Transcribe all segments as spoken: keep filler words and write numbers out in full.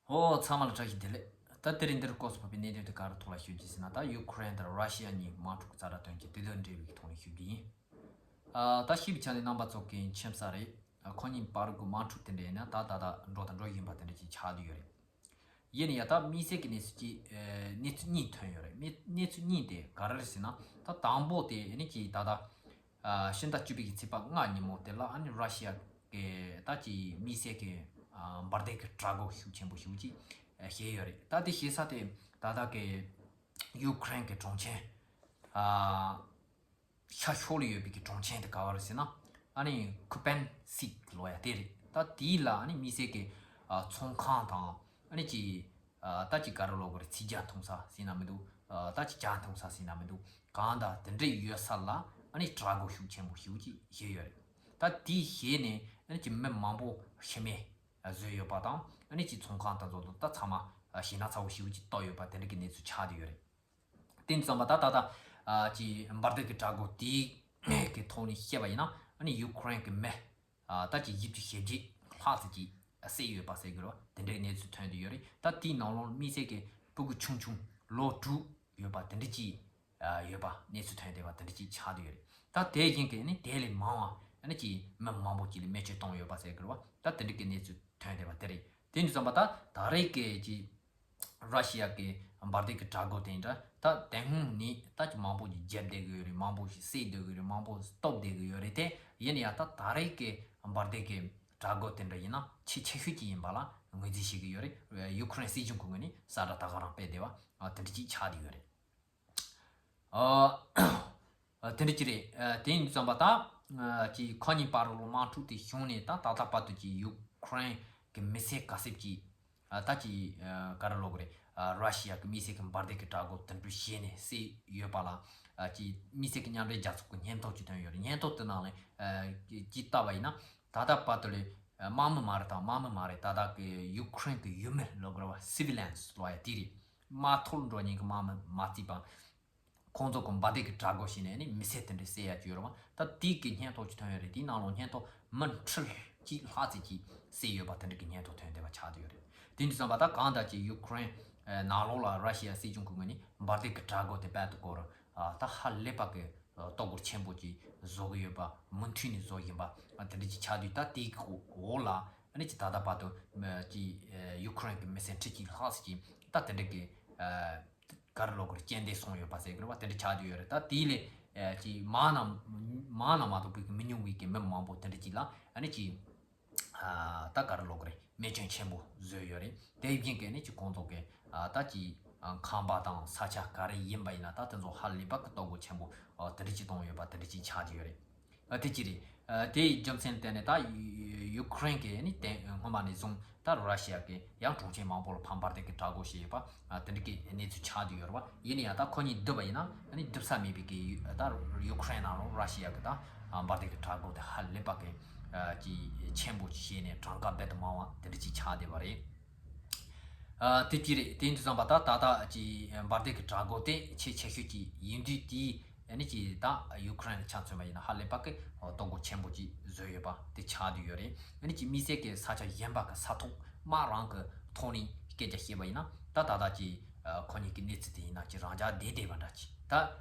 ཨོ། ཚང་མ་ལ་བཀྲ་ཤིས་བདེ་ལེགས། ད་དེ་རིང་འདིར་སྐོར་སུ་ཕབ་པའི་གནད་དོན་དེ་ག་རེ་ཐོག་ལ་ཞུ་རྒྱུ་ཟེར་ན། ད་ཡུ་ཀེ་རེན་དང་ར་ཤི་ཡ་གཉིས་དམག་འཁྲུག་ཛ་དྲག་ཐོན་གྱི་དེ་དོན་འབྲེལ་བའི་ཐོག་ནས་ཞུ་རྒྱུ་ཡིན། ཨ། ད་ཤེས་པའི་ཆ་ནས་རྣམ་པ་ཚོ་གི་མཁྱེན་གསལ་རེད། ཨ། ཁོ་གཉིས་བར་གྱི་དམག་འཁྲུག་དེ་འདྲ་ཡིན་ན་ད་ད་ད་འགྲོ་དང་འགྲོ་བཞིན་པ་དེ་འདྲ་ཅིག་ཆགས་བསྡད་ཡོད་རེད། ཡིན་ན་ཡང་ད་དམིགས་བསལ་གྱི་གནས་ཚུལ་གཅིག་ཨ། གནས་ཚུལ་གཉིས་ཐོན་ཡོད་རེད། མི་གནས་ཚུལ་གཉིས་དེ་ག་རེ་རེད་ཟེར་ན། ད་དང་པོ་དེ་ཨ་ནི་ཅིག་ད་ད། ཨ། ཕྱི་ཟླ་བཅུ་པའི་གི་ཚེས་པ་ལྔ་ཉིན་མོ་དེ་ལ་ཨ་ནི་ར་ཤི་ཡ་གི་ད་ཅིག་དམིགས་བསལ་གྱི། ཨ། འབར་མདེལ་གྱི་དྲག་རྒོལ་ཤུགས་ཆེན་པོ་ཞེ་པོ་ཅིག་ཨ། བྱས་ཡོད་རེད། ད་དེ་བྱེད་ས་དེ་ད་ལྟ་གི་ཡུ་ཀེ་རེན་གྱི་གྲོང་ཁྱེར། ཨ། ཤར་ཕྱོགས་ལ་ཡོད་པའི་གི་གྲོང་ཁྱེར་དེ་ག་བ་རེད་ཟེར་ན། ཨ་ནི་ཁུ་པན་སིག་ལབ་ཡ་དེ་རེད། ད་དེ་ལ་ཨ་ནི་དམིགས་བསལ་གྱི། ཨ། ཚོང་ཁང་དང་ཨ་ནི་ཅིག་ཨ། ད་ཅིག་ག་རེ་ལབ་དགོས་རེད། ཚིག་ཇ་འཐུང་ས་ཟེར་ན་མི་འདུག་ཨ། ད་ཅིག་ཇ་འཐུང་ས་ཟེར་ན་མི་འདུག་གང་ལྟར་དེ་འདྲ་ཡོད་ས་ལ་ཨ་ནི་དྲག་རྒོལ་ཤུགས་ཆེན་པོ་ཞེ་པོ་ཅིག་བྱས་ཡོད་རེད། ད་དེ་བྱས་ནས་ཨ་ནི་ཅིག་མི་མང་པོ་ཤི་རྨས་བཟོས་ཡོད་པ་དང་། ཨ་ནི་ཅིག་ཚོང་ཁང་དེ་ཚོ་ད་ཚང་མ་ཞེད་སྣང་ཚ་པོ་ཞེ་པོ་ཅིག་བཏང་ཡོད་པ་དེ་འདྲ་གི་གནས་ཚུལ་ཆགས་བསྡད་ཡོད་རེད། དེ་ཙམ་པ་ད་ད་ད། ཨ། ཅིག་འབར་མདེལ་གྱི་དྲག་རྒོལ་དེ་གི་ཐོག་ནས་བཤད་པ་ཡིན་ན། ཨ་ནི་ཡུ་ཀེ་རེན་གྱི་མི། ཨ། ད་ཅིག་བཞི་བཅུ་ཞེ་བརྒྱད་ལྷག་ཙམ་ཅིག་བསད་ཡོད་པ་ཟེར་དགོས་རེད་བ། དེ་འདྲའི་གནས་ཚུལ་ཐོན་བསྡད་ཡོད་རེད། ད་དེའི་ནང་ལོགས་དམིགས་བསལ་གྱི་ཕྲུ་གུ་ཆུང་ཆུང་ལོ་དྲུག་ཡོད་པ་དེ་འདྲ་ཅིག་ཨ། ཡོད་པ་གནས་ཚུལ་ཐོན་བསྡད་པ་དེ་འདྲ་ཅིག་ཆགས་བསྡད་ཡོད་རེད། ད་དེ་བཞིན་གྱི་ནི་དེ་ལས་མང་བ་ཨ་ནི་ཅིག་མི་མང་པོ་ཅིག་ལ་རྨས་སྐྱོན་བཏང་ཡོད་པ་ཟེར་དགོས་རེད་བ། ད་དེ་འདྲ་གི་གནས་ཚུལ་ཐོན་བསྡད་པ་དེ་རེད། དེ་འདྲ་ཙམ་པ་ད་ད་རེས་ཀྱི་ཅིག་ར་ཤི་ཡ་གི་འབར་མདེལ་གྱི་དྲག་རྒོལ་དེ་འདྲ་ད་དེ་སྔོན་ནས་ད་ཅིག་མང་པོ་ཅིག་བརྒྱབ་བསྡད་ཀྱི་ཡོད་རེད། མང་པོ་ཞིག་བསད་བསྡད་ཀྱི་ཡོད་རེད། མང་པོ་ཞིག་གཏུབ་བསྡད་ཀྱི་ཡོད་རེད་དེ། ཡིན་ན་ཡང་ད་ད་རེས་ཀྱི་འབར་མདེལ་གྱི་དྲག་རྒོལ་དེ་འདྲ་ཡིན་ན་ཆེས་ཆེ་ཤོས་ཅིག་ཡིན་པ་ལ་ངོས་འཛིན་བྱེད་ཀྱི་ཡོད་རེད། ཡུ་ཀེ་རེན་སྲིད་གཞུང་གི་ངོས་ནས་གསལ་བསྒྲགས་ད་ག་རང་སྤེལ་བསྡད་པ་དེ་འདྲ་ཅིག་ཆགས་བསྡད་ཡོད་རེད། ཨ། ཨ། དེ་འདྲ་ཅིག་རེད། ཨ། དེ་ཡིན་དུས་ཙམ་པ་ད། ཨ། ཅིག་ཁོ་གཉིས་བར་ལ་དམག་འཁྲུག་དེ་བྱུང་ནས་ད་ད་ལྟ་བར་དུ་ཅིག་ཡུ་ཀེ་རེན་གྱི་མི་སེར་ག་ཚད་ཅིག་ཨ། ད་ཅིག་ཨ། ག་རེ་ལབ་དགོས་རེད། ཨ། ར་ཤི་ཡ་གི་དམིགས་བསལ་གྱི་འབར་མདེལ་གྱི་དྲག་རྒོལ་དེ་འདྲ་བྱས་ནས་བསད་ཡོད་པ་ལ། ཨ། ཅིག་དམིགས་བསལ་གྱི་མཉམ་འབྲེལ་རྒྱལ་ཚོགས་ཀྱི་སྙན་ཐོ་ཅིག་ཐོན་ཡོད་རེད། སྙན་ཐོ་དེ་ནང་ལ། ཨ། ཅིག་ལྟ་བ་ཡིན་ན་ད་ལྟ་བར་དུ་ལ། ཨ། དམག་མི་མ་རེད་དང་དམག་མི་མ་རེད། ད་ལྟ་གི་ཡུ་ཀེ་རེན་གྱི་ཡུལ་མི་ལབ་དགོས་རེད་བ། སི་ཝི་ལི་ཡན་སི་ལབ་ཡ་དེ་རེད། དམག་ཐོག་ལ་འགྲོ་མཁན་གྱི་དམག་མི་མ་བརྩིས་པ། ཁོང་ཚོ་གི་འབར་མདེལ་གྱི་དྲག་རྒོལ་བྱས་ནས་ནི་མི་སེར་དེ་འདྲ་བསད་ཡ་ཅིག་ཡོད་རེད་བ། ད་དེ་གི་སྙན་ཐོ་ཅིག་ཐོན་ཡོད་རེད། དེའི་ནང་ལོགས་སྙན་ཐོ་མི་ཁྲི་གཅིག་ལྷག་ཙམ་ཅིག་བསད་ཡོད་པ་དེ་འདྲ་གི་སྙན་ཐོ་ཐོན་བསྡད་པ་ཆགས་བསྡད་ཡོད་རེད། དེ་འདྲ་ཙམ་པ་ད་གང་ལྟར་ཅིག་ཡུ་ཀེ་རེན་ནང་ལོགས་ལ་ར་ཤི་ཡ་སྲིད་གཞུང་གི་ངོས་ནས་འབར་མདེལ་གྱི་དྲག་རྒོལ་དེ་དཔལ་དུ་སྐོར། ཨ། ད་ཧ་ལས་པ་གི་ཨ། ལྟ་སྐོར་ཆེན་པོ་ཅིག་བཟོ་གི་ཡོད་པ། མུ་མཐུད་ནས་བཟོ་བཞིན་པ། ཨ། དེ་འདྲ་ཅིག་ཆགས་དུས་ད་དེའི་འོག་ལ་ཨ་ནི་ཅིག་ད་ལྟ་བར་དུ་ཅིག་ཡུ་ཀེ་རེན་གྱི་མི་སེར་ཁྲི་གཅིག་ལྷག་ཙམ་ཅིག་ད་དེ་འདྲ་གི། ཨ། ག་རེ་ལབ་དགོས་རེད། རྐྱེན་འདས་སོང་ཡོད་པ་ཟེར་དགོས་རེད་བ། དེ་འདྲ་ཆགས་བསྡད་ཡོད་རེད། ད་དེ་ལས་ཨ། ཅིག་མང་ན་མང་ན་མ་གཏོགས་པའི་མི་ཉུང་བའི་གི་མི་མང་པོ་དེ་འདྲ་ཅིག་ལ་ཨ་ནི་ཅིག་ཨ། ད་ག་རེ་ལབ་དགོས་རེད། རྨས་སྐྱོན་ཆེན་པོ་བཟོས་ཡོད་རེད། དེ་བཞིན་གི་ནི་ཅིག་ཁོང་ཚོ་གི། ཨ། ད་ཅིག་ཨ། ཁང་པ་དང་ས་ཆ་ག་རེ་ཡིན་པ་ཡིན་ན་ད་དེ་ཚོ་ཧ་ལས་པ་གི་ལྟ་སྐོར་ཆེན་པོ། ཨ། དེ་འདྲ་ཅིག་བཏང་ཡོད་པ་དེ་འདྲ་ཅིག་ཆགས་བསྡད་ཡོད་རེད། ཨ། དེ་གཅིག་རེད། ཨ། དེའི་རྒྱུ་མཚན་བརྟེན་ནས་ད་ཡུ་ཡུ་ཀེ་རེན་གྱིས་ནི་དེ་སྔོན་མ་ནས་བཟུང་ད་ར་ཤི་ཡ་གི་ཡང་གྲོང་ཁྱེར་མང་པོ་ལ་ཕར་འབར་མདེལ་གྱི་དྲག་རྒོལ་བྱས་ཡོད་པ། ཨ། དེ་འདྲ་གི་གནས་ཚུལ་ཆགས་བསྡད་ཡོད་རེད་བ། ཡིན་ན་ཡང་ད་ཁོ་གཉིས་བསྡུར་བ་ཡིན་ན་ནི་བསྡུར་ས་མེད་པའི་གི་ད་ཡུ་ཀེ་རེན་ནང་ལ་ར་ཤི་ཡ་གི་ད་འབར་མདེལ་གྱི་དྲག་རྒོལ་དེ་ཧ་ལས་པ་གི་ཨ། ཅིག་ཆེན་པོ་ཅིག་བྱས་ནས་གྲངས་ཀ་རྦད་དེ་མང་བ་དེ་འདྲ་ཅིག་ཆགས་བསྡད་པ་རེད། ཨ། དེ་གཅིག་རེད། དེ་ཡིན་དུས་ཙམ་པ་ད་ད་ལྟ་ཅིག་འབར་མདེལ་གྱི་དྲག་རྒོལ་དེ་ཆེས་ཆེ་ཤོས་ཅིག་ཡིན་དུས་དེ་ཨ་ནི་ཅིག་ད་ཡུ་ཀེ་རེན་ལ་ཆ་མཚོན་པ་ཡིན་ན་ཧ་ལས་པ་གི་ལྟ་སྐོར་ཆེན་པོ་ཅིག་བཟོས་ཡོད་པ་དེ་ཆགས་བསྡད་ཡོད་རེད། ཨ་ནི་ཅིག་དམིགས་བསལ་གྱི་ས་ཆ་གཞན་པ་གི་ས་ཐོག་དམག་རང་གི་ཐོག་ནས་སྐད་ཆ་བཤད་པ་ཡིན་ན་ད་ད་ལྟ་ཅིག་ཨ། ཁོ་གཉིས་ཀྱི་གནས་ཚུལ་དེ་ཡིན་ན་ཅིག་རང་འཇགས་བསྡད་བསྡད་པ་འདྲ་ཅིག་ད་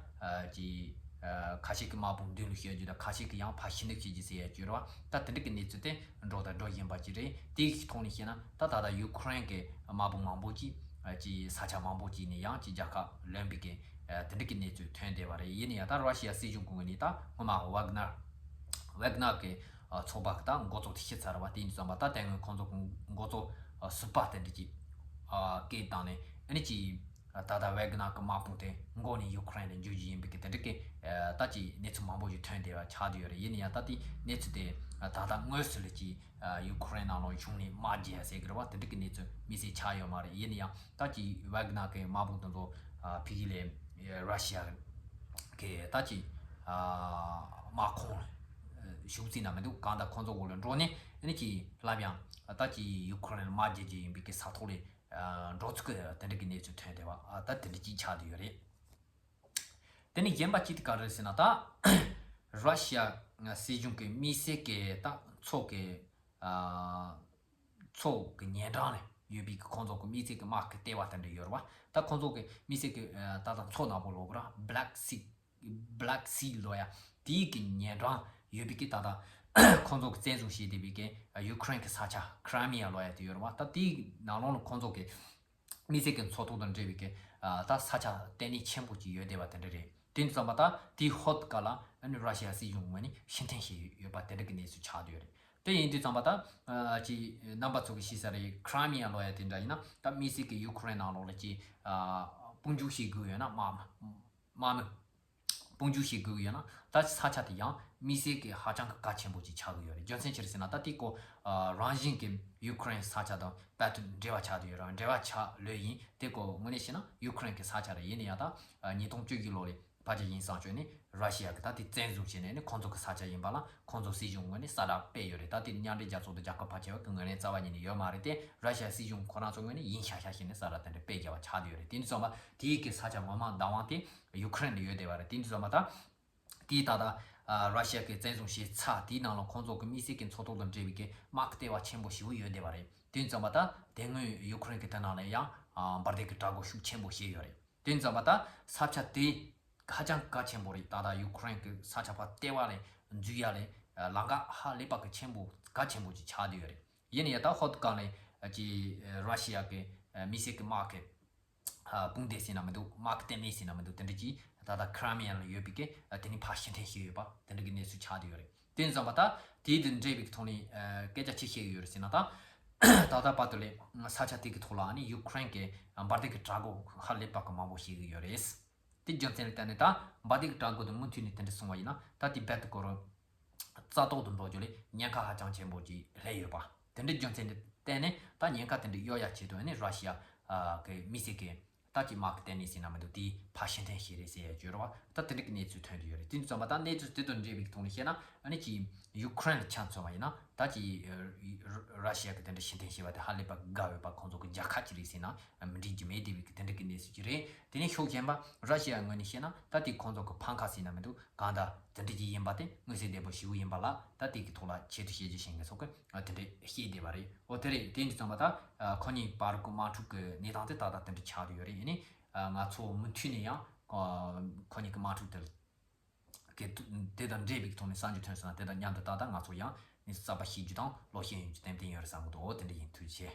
ཨ། ཅིག་ཨ། ཁ་ཤས་ཀྱིས་དམག་དཔུང་མདུན་ལ་བསྐྱོད་རྒྱུ་དང་ཁ་ཤས་ཀྱིས་ཡང་ཕར་ཕྱི་ནུབ་བྱེད་རྒྱུ་ཟེར་ཡ་ཅིག་ཡོད་རེད་བ། ད་དེ་འདྲ་གི་གནས་ཚུལ་དེ་འགྲོ་དང་འགྲོ་བཞིན་པ་ཅིག་རེད། དེའི་ཐོག་ནས་བཤད་ན་ད་ད་ལྟ་ཡུ་ཀེ་རེན་གྱི་དམག་དཔུང་མང་པོ་ཅིག་ཨ། ཅིག་ས་ཆ་མང་པོ་ཅིག་ནས་ཡང་ཅིག་རྒྱལ་ཁབ་ལོན་པའི་གི་ཨ། དེ་འདྲ་གི་གནས་ཚུལ་ཐོན་བསྡད་པ་རེད། ཡིན་ན་ཡང་ད་ར་ཤི་ཡ་སྲིད་གཞུང་གི་ངོས་ནས་ད་སྔོན་མ་ཝག་ནར་ཝག་ནར་གྱི་ཨ། ཚོགས་པ་གི་ད་འགོ་གཙོ་དེ་ཤི་ཚར་བ། དེ་ཡིན་དུས་ཙམ་པ་ད་དེ་སྔོན་ཁོང་ཚོ་གི་འགོ་གཙོ་ཨ། ཟུར་པ་དེ་འདྲ་ཅིག་ཨ། སྐད་བཏང་ནས་ཨ་ནི་ཅིག་ད་ལྟ་ཝེ་གྷི་ནར་གྱི་དམག་དཔུང་དེ་མགོ་ནས་ཡུ་ཀེ་རེན་ལ་འཇུག་རྒྱུ་ཡིན་པའི་གི་དེ་འདྲ་གི་ཨ། ད་ཅིག་གནས་ཚུལ་མང་པོ་ཞིག་ཐོན་བསྡད་པ་ཆགས་བསྡད་ཡོད་རེད། ཡིན་ན་ཡང་ད་དེ་གནས་ཚུལ་དེ་ད་ལྟ་དངོས་སུ་ལ་ཅིག་ཨ། ཡུ་ཀེ་རེན་ནང་ལོགས་གཞུང་ནས་དམག་རྒྱག་ཟེར་གི་རེད་བ། དེ་འདྲ་གི་གནས་ཚུལ་དམིགས་བསལ་ཆགས་ཡོད་མ་རེད། ཡིན་ན་ཡང་ད་ཅིག་ཝེ་གྷི་ནར་གྱི་དམག་དཔུང་དེ་ཚོ་ཨ། ཕ་གི་ལ་ར་ཤི་ཡ་གི་ད་ཅིག་ཨ། དམག་ཁོངས་ལ་ཞུགས་རྩིས་ན་མི་འདུག་གང་ལྟར་ཁོང་ཚོ་འོག་ལ་འགྲོ་ནས་ཨ་ནི་ཅིག་སླར་ཡང་ད་ཅིག་ཡུ་ཀེ་རེན་ལ་དམག་རྒྱག་རྒྱུ་ཡིན་པའི་གི་ས་ཐོག་ལ་ཨ། འགྲོ་ཚུགས་གི་དེ་འདྲ་གི་གནས་ཚུལ་ཐོན་བསྡད་པ། ཨ། ད་དེ་འདྲ་ཅིག་ཆགས་བསྡད་ཡོད་རེད། དེ་ནས་གཞན་པ་གཅིག་དེ་ག་རེ་རེད་ཟེར་ན། ད་ར་ཤི་ཡ་སྲིད་གཞུང་གི་དམིགས་བསལ་གྱི་ད་ཚོགས་ཀྱི་ཨ། ཚོགས་ཀྱི་ཉེ་འགྲམ་ལ་ ཡོད་པའི་གི་ཁོང་ཚོ་གི་དམིགས་བསལ་གི་དམག་གི་ལྟེ་བ་དེ་འདྲ་ཡོད་རེད་བ། ད་ཁོང་ཚོ་གི་དམིགས་བསལ་གི་ད་ལྟ་མཚོ་ནག་པོ་ལབ་དགོས་ར། Black Sea Black Sea ལབ་ཡ་དེའི་གི་ཉེ་འགྲམ་ཡོད་པའི་གི་ད་ལྟ་ཁོང་ཚོ་གི་བཙན་བཟུང་བྱས་བསྡད་པའི་གི་ཡུ་ཀེ་རེན་གི་ས་ཆ་Crimea ལབ་ཡ་དེ་ཡོད་རེད་བ། ད་དེའི་ནང་ལོགས་ལ་ཁོང་ཚོ་གི་དམིགས་བསལ་གྱི་མཚོ་ཐོག་དང་འབྲེལ་བའི་གི་ཨ་ད་ས་ཆ་ལྟེ་གནས་ཆེན་པོ་ཅིག་ཡོད་བསྡད་པ་དེ་འདྲ་རེད། དེ་ཡིན་དུས་ཙམ་པ་ད་དེའི་ཧོར་སྒར་ལ་ཨ་ནི་ར་ཤི་ཡ་སྲིད་གཞུང་ངོས་ནས་ཕྱིར་འཐེན་བྱས་ཡོད་པ་དེ་འདྲ་གི་གནས་ཚུལ་ཆགས་བསྡད་ཡོད་རེད། དེ་ཡིན་དུས་ཙམ་པ་ད་ཨ་ཅི་རྣམ་པ་ཚོ་གི་ཤེས་ས་རེད། Crimea ལབ་ཡ་དེ་འདྲ་ཡིན་ན་ད་དམིགས་བསལ་གྱི་ཡུ་ཀེ་རེན་ནང་ལོགས་ལ་ཅི་ཨ་དཔུང་འཇུག་བྱེད་དགོས་ཡོད་ན་དམག་དམག་མི་དཔུང་འཇུག་བྱེད་དགོས་ཡོད་ན་ད་ས་ཆ་དེ་ཡང་དམིགས་བསལ་གྱི་ཧ་ཅང་གི་གལ་ཆེན་པོ་ཅིག་ཆགས་ཀྱི་ཡོད་རེད། རྒྱུ་མཚན་ཅི་རེད་ཟེར་ན་ད་དེ་ཀོ་ཨ་རང་བཞིན་གྱི་ཡུ་ཀེ་རེན་ས་ཆ་དང་རྦད་དེ་འབྲེལ་བ་ཆགས་བསྡད་ཡོད་རེད། འབྲེལ་བ་ཆགས་ལོས་ཡིན། དེ་ཀོ་དངོས་གནས་བཤད་ན་ཡུ་ཀེ་རེན་གྱི་ས་ཆ་རེད། ཡིན་ན་ཡང་ད་ཨ་ཉིས་སྟོང་བཅུ་བཞི་ལོ་ལ་ཕལ་ཆེར་ཡིན་བསམ་བྱས་ནས་ར་ཤི་ཡ་གི་ད་དེ་བཙན་བཟུང་བྱས་ནས་ནི་ཁོང་ཚོ་གི་ས་ཆ་ཡིན་པ་ལ་ཁོང་ཚོ་སྲིད་གཞུང་ངོས་ནས་གསལ་བསྒྲགས་སྤེལ་ཡོད་རེད། ད་དེ་མཉམ་འབྲེལ་རྒྱལ་ཚོགས་དང་རྒྱལ་ཁབ་ཕལ་ཆེ་བ་གི་ངོས་ནས་རྩ་བ་ཉིད་ནས་ཡོད་མ་རེད་དེ། ར་ཤི་ཡ་སྲིད་གཞུང་ཁོ་རང་ཚོ་ངོས་ནས་ཡིན་ཤག་ཤག་བྱས་ནས་གསལ་བསྒྲགས་དེ་འདྲ་སྤེལ་རྒྱག་པ་ཆགས་བསྡད་ཡོད་རེད། དེ་ཡིན་དུས་ཙམ་པ་དེའི་གི་ས་ཆ་ངོ་མ་བདག་དབང་དེ་ཡུ་ཀེ་རེན་ལ་ཡོད་བསྡད་པ་རེད། དེ་ཡིན་དུས་ཙམ་པ་ད་དེའི་ད་ལྟ་ཨ་ར་ཤི་ཡ་གི་བཙན་བཟུང་བྱས་ཚར་དེའི་ནང་ལ་ཁོང་ཚོ་གི་དམིགས་བསལ་གྱི་མཚོ་ཐོག་དང་འབྲེལ་བའི་གི་དམག་གི་ལྟེ་བ་ཆེན་པོ་ཞེ་པོ་ཡོད་བསྡད་པ་རེད། དེ་ཡིན་དུས་ཙམ་པ་ད་དེ་སྔོན་ཡུ་ཀེ་རེན་གི་དེ་ནང་ལ་ཡང་ཨ་འབར་མདེལ་གི་དྲག་རྒོལ་ཤུགས་ཆེན་པོ་བྱས་ཡོད་རེད། དེ་ཡིན་དུས་ཙམ་པ་ད་ས་ཆ་དེ་ཧ་ཅང་གལ་ཆེན་པོ་རེད། ད་ལྟ་ཡུ་ཀེ་རེན་གི་ས་ཆ་ཕར་ལྟེ་བ་ལ་འཛུལ་ཡ་ལ་ལམ་ཁ་ཧ་ལས་པ་གི་ཆེན་པོ་གལ་ཆེན་པོ་ཅིག་ཆགས་བསྡད་ཡོད་རེད། ཡིན་ན་ཡང་ད་ཧོར་སྒར་ལ་ཅི་ར་ཤི་ཡ་གི་དམིགས་བསལ་གི་དམག་གི་དཔུང་སྡེ་ཟེར་ན་མི་འདུག་དམག་གི་ལྟེ་གནས་ཟེར་ན་མི་འདུག་དེ་འདྲ་ཅིག་ད་ལྟ་Crimea ལ་ཡོད་པའི་གི་དེ་ནི་ཕར་ཕྱིར་འཐེན་བྱས་ཡོད་པ་དེ་འདྲ་གི་གནས་ཚུལ་ཆགས་བསྡད་ཡོད་རེད། དེ་ཡིན་དུས་ཙམ་པ་ད་དེའི་དེ་འབྲེལ་བའི་གི་ཐོག་ནས་སྐད་ཆ་ཅི་བཤད་གི་ཡོད་རེད་ཟེར་ན་ད་ད་ལྟ་བར་དུ་ལ་ས་ཆ་དེ་གི་ཐོག་ལ་ནི་ཡུ་ཀེ་རེན་གི་འབར་མདེལ་གི་དྲག་རྒོལ་ཧ་ལས་པ་གི་མང་པོ་བྱེད་གི་ཡོད་རེད། དེ་རྒྱུ་མཚན་ལ་བརྟེན་ནས་ད་འབར་མདེལ་གྱི་དྲག་རྒོལ་དེ་མུ་མཐུད་ནས་དེ་འདྲ་སོང་བ་ཡིན་ན་ད་དེ་རྦད་དེ་ཁོ་རང་རྩ་ཐོག་ཏུ་འགྲོ་རྒྱུ་ལས་ཉེན་ཁ་ཧ་ཅང་ཆེན་པོ་ཅིག་སླེབས་ཡོད་པ། དེ་འདྲའི་རྒྱུ་མཚན་དེ་བརྟེན་ནས་ད་ཉེན་ཁ་དེ་འདྲ་གཡོལ་ཡ་ཆེད་དུ་ནི་ར་ཤི་ཡ་གི་དམིགས་བསལ་གྱི་ད་ཅིག་དམག་གི་ལྟེ་གནས་ཟེར་ན་མི་འདུག་དེ་ཕར་ཕྱིར་འཐེན་བྱས་རེད་ཟེར་ཡ་བརྗོད་རོགས། ད་དེ་འདྲ་གི་གནས་ཚུལ་ཐོན་དུ་ཡོད་རེད། དེ་ཡིན་དུས་ཙམ་པ་ད་གནས་ཚུལ་དེ་དང་འབྲེལ་བའི་ཐོག་ནས་བཤད་ན་ཨ་ནི་ཅིག་ཡུ་ཀེ་རེན་ལ་ཆ་མཚོན་པ་ཡིན་ན་ད་ཅིག་ར་ཤི་ཡ་གི་དེ་འདྲ་ཕྱིར་འཐེན་བྱས་པ་དེ་ཧ་ལས་པ་དགའ་འོས་པ་ཁོང་ཚོ་གི་རྒྱལ་ཁ་ཅིག་རེད་ཟེར་ན་མི་འགྲིག་རྒྱུ་མེད་བསྡད་པའི་གི་དེ་འདྲ་གི་གནས་ཚུལ་ཅིག་རེད། དེ་ནས་ཕྱོགས་གཞན་པ་ར་ཤི་ཡ་ངོས་ནས་བཤད་ན་ད་དེ་ཁོང་ཚོ་གི་ཕམ་ཁ་ཟེར་ན་མི་འདུག་གང་ལྟར་དེ་འདྲ་ཅིག་ཡིན་པ་དེ་མངོན་གསལ་དོད་པོ་ཞེ་པོ་ཡིན་པ་ལ་ད་དེ་གི་ཐོག་ལ་ཆེད་དུ་བཤད་རྒྱུ་ཞིག་ངེས་སོགས་ཀྱི་དེ་འདྲ་བཤད་བསྡད་པ་རེད། འོ་དེ་རེད། དེ་ཡིན་དུས་ཙམ་པ་ད་ཁོ་གཉིས་བར་གྱི་དམག་འཁྲུག་གི་གནས་སྟངས་དེ་ཏག་ཏག་དེ་འདྲ་ཆགས་བསྡད་ཡོད་རེད། ཡིན་ནའི་ང་ཚོ་མུ་མཐུད་ནས་ཡང་ཁོ་གཉིས་ཀྱི་དམག་འཁྲུག་དེ་གི་དེ་དང་འབྲེལ་བའི་ཐོག་ནས་གསར་འགྱུར་ཐོན་སོང་ན་དེ་དང་མཉམ་དུ་ཏག་ཏག་ང་ཚོ་ཡང་གནས་ཚུལ་གསར་པ་ཤེས་རྒྱུ་དང་ལོག་ཤེས་ཡོང་རྒྱུ་ཏན་ཏན་ཡོད་རེད་བསམ་གི་འདུག་འོ་དེ་འདྲ་ཡིན། ཐུགས་རྗེ་ཆེ།